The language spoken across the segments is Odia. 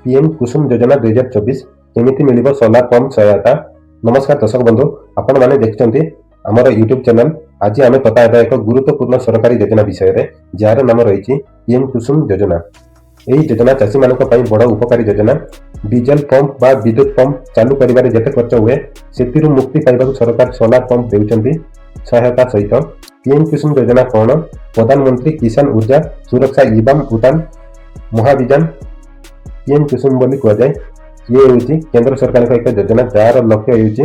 ପିଏମ୍ କୁସୁମ ଯୋଜନା 2024, କେମିତି ମିଳିବ ସୋଲାର ପମ୍ପ ସହାୟତା? ନମସ୍କାର ଦର୍ଶକ ବନ୍ଧୁ, ଆପଣମାନେ ଦେଖିଛନ୍ତି ଆମର ୟୁଟ୍ୟୁବ୍ ଚ୍ୟାନେଲ। ଆଜି ଆମେ କଥା ହେବା ଏକ ଗୁରୁତ୍ୱପୂର୍ଣ୍ଣ ସରକାରୀ ଯୋଜନା ବିଷୟରେ, ଯାହାର ନାମ ରହିଛି ପିଏମ୍ କୁସୁମ ଯୋଜନା। ଏହି ଯୋଜନା ଚାଷୀମାନଙ୍କ ପାଇଁ ବଡ଼ ଉପକାରୀ ଯୋଜନା। ଡିଜେଲ ପମ୍ପ ବା ବିଦ୍ୟୁତ ପମ୍ପ ଚାଲୁ କରିବାରେ ଯେତେ ଖର୍ଚ୍ଚ ହୁଏ, ସେଥିରୁ ମୁକ୍ତି ପାଇବାକୁ ସରକାର ସୋଲାର ପମ୍ପ ଦେଉଛନ୍ତି ସହାୟତା ସହିତ। ପିଏମ୍ କୁସୁମ ଯୋଜନା କ'ଣ? ପ୍ରଧାନମନ୍ତ୍ରୀ କିଷାନ ଉର୍ଜା ସୁରକ୍ଷା ଇବାମ ଉତ୍ଥାନ ମହାଭିଯାନ, ପିଏମ୍ କୁସୁମ ବୋଲି କୁହାଯାଏ। ଇଏ ହେଉଛି କେନ୍ଦ୍ର ସରକାରଙ୍କ ଏକ ଯୋଜନା, ଯାହାର ଲକ୍ଷ୍ୟ ହେଉଛି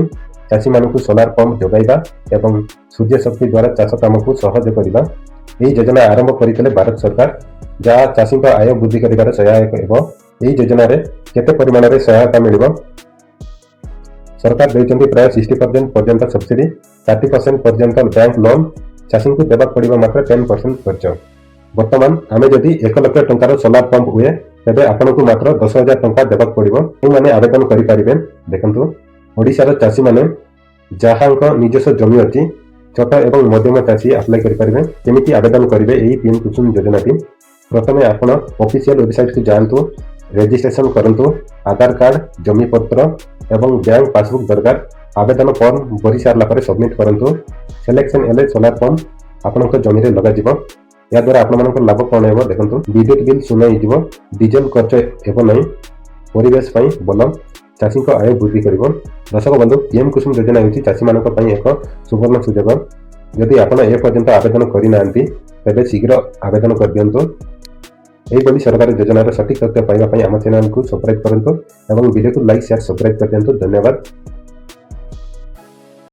ଚାଷୀମାନଙ୍କୁ ସୋଲାର ପମ୍ପ ଯୋଗାଇବା ଏବଂ ସୂର୍ଯ୍ୟ ଶକ୍ତି ଦ୍ୱାରା ଚାଷ କାମକୁ ସହଜ କରିବା। ଏହି ଯୋଜନା ଆରମ୍ଭ କରିଥିଲେ ଭାରତ ସରକାର, ଯାହା ଚାଷୀଙ୍କ ଆୟ ବୃଦ୍ଧି କରିବାରେ ସହାୟକ ହେବ। ଏହି ଯୋଜନାରେ କେତେ ପରିମାଣରେ ସହାୟତା ମିଳିବ? ସରକାର ଦେଉଛନ୍ତି ପ୍ରାୟ 60% ପର୍ଯ୍ୟନ୍ତ ସବସିଡି, 30% ପର୍ଯ୍ୟନ୍ତ ବ୍ୟାଙ୍କ ଲୋନ୍। ଚାଷୀଙ୍କୁ ଦେବାକୁ ପଡ଼ିବ ମାତ୍ର 10% ଖର୍ଚ୍ଚ। ବର୍ତ୍ତମାନ ଆମେ ଯଦି 1 ଲକ୍ଷ ଟଙ୍କାର ସୋଲାର ପମ୍ପ ହୁଏ, ତେବେ ଆପଣଙ୍କୁ ମାତ୍ର 10,000 ଟଙ୍କା ଦେବାକୁ ପଡ଼ିବ। ଯେଉଁମାନେ ଆବେଦନ କରିପାରିବେ, ଦେଖନ୍ତୁ, ଓଡ଼ିଶାର ଚାଷୀମାନେ, ଯାହାଙ୍କ ନିଜସ୍ୱ ଜମି ଅଛି, ଛୋଟ ଏବଂ ମଧ୍ୟମ ଚାଷୀ ଆପ୍ଲାଏ କରିପାରିବେ। କେମିତି ଆବେଦନ କରିବେ ଏହି ପିଏମ୍ କୁସୁମ ଯୋଜନାଟି? ପ୍ରଥମେ ଆପଣ ଅଫିସିଆଲ ୱେବସାଇଟକୁ ଯାଆନ୍ତୁ, ରେଜିଷ୍ଟ୍ରେସନ କରନ୍ତୁ। ଆଧାର କାର୍ଡ, ଜମିପତ୍ର ଏବଂ ବ୍ୟାଙ୍କ ପାସବୁକ୍ ଦରକାର। ଆବେଦନ ଫର୍ମ ଭରି ସାରିଲା ପରେ ସବମିଟ୍ କରନ୍ତୁ। ସିଲେକ୍ସନ ହେଲେ ସୋଲାର ପମ୍ପ ଆପଣଙ୍କ ଜମିରେ ଲଗାଯିବ। ଏହାଦ୍ୱାରା ଆପଣମାନଙ୍କର ଲାଭ କ'ଣ ହେବ? ଦେଖନ୍ତୁ, ବିଦ୍ୟୁତ ବିଲ୍ ଶୂନ ହେଇଯିବ, ଡିଜେଲ ଖର୍ଚ୍ଚ ହେବ ନାହିଁ, ପରିବେଶ ପାଇଁ ଭଲ, ଚାଷୀଙ୍କ ଆୟ ବୃଦ୍ଧି କରିବ। ଦର୍ଶକ ବନ୍ଧୁ, ପିଏମ୍ କୁସୁମ ଯୋଜନା ହେଉଛି ଚାଷୀମାନଙ୍କ ପାଇଁ ଏକ ସୁବର୍ଣ୍ଣ ସୁଯୋଗ। ଯଦି ଆପଣ ଏ ପର୍ଯ୍ୟନ୍ତ ଆବେଦନ କରିନାହାନ୍ତି, ତେବେ ଶୀଘ୍ର ଆବେଦନ କରିଦିଅନ୍ତୁ। ଏହିଭଳି ସରକାରୀ ଯୋଜନାର ସଠିକ୍ ତଥ୍ୟ ପାଇବା ପାଇଁ ଆମ ଚ୍ୟାନେଲକୁ ସବସ୍କ୍ରାଇବ୍ କରନ୍ତୁ ଏବଂ ଭିଡ଼ିଓକୁ ଲାଇକ୍, ସେୟାର, ସବସ୍କ୍ରାଇବ୍ କରିଦିଅନ୍ତୁ। ଧନ୍ୟବାଦ।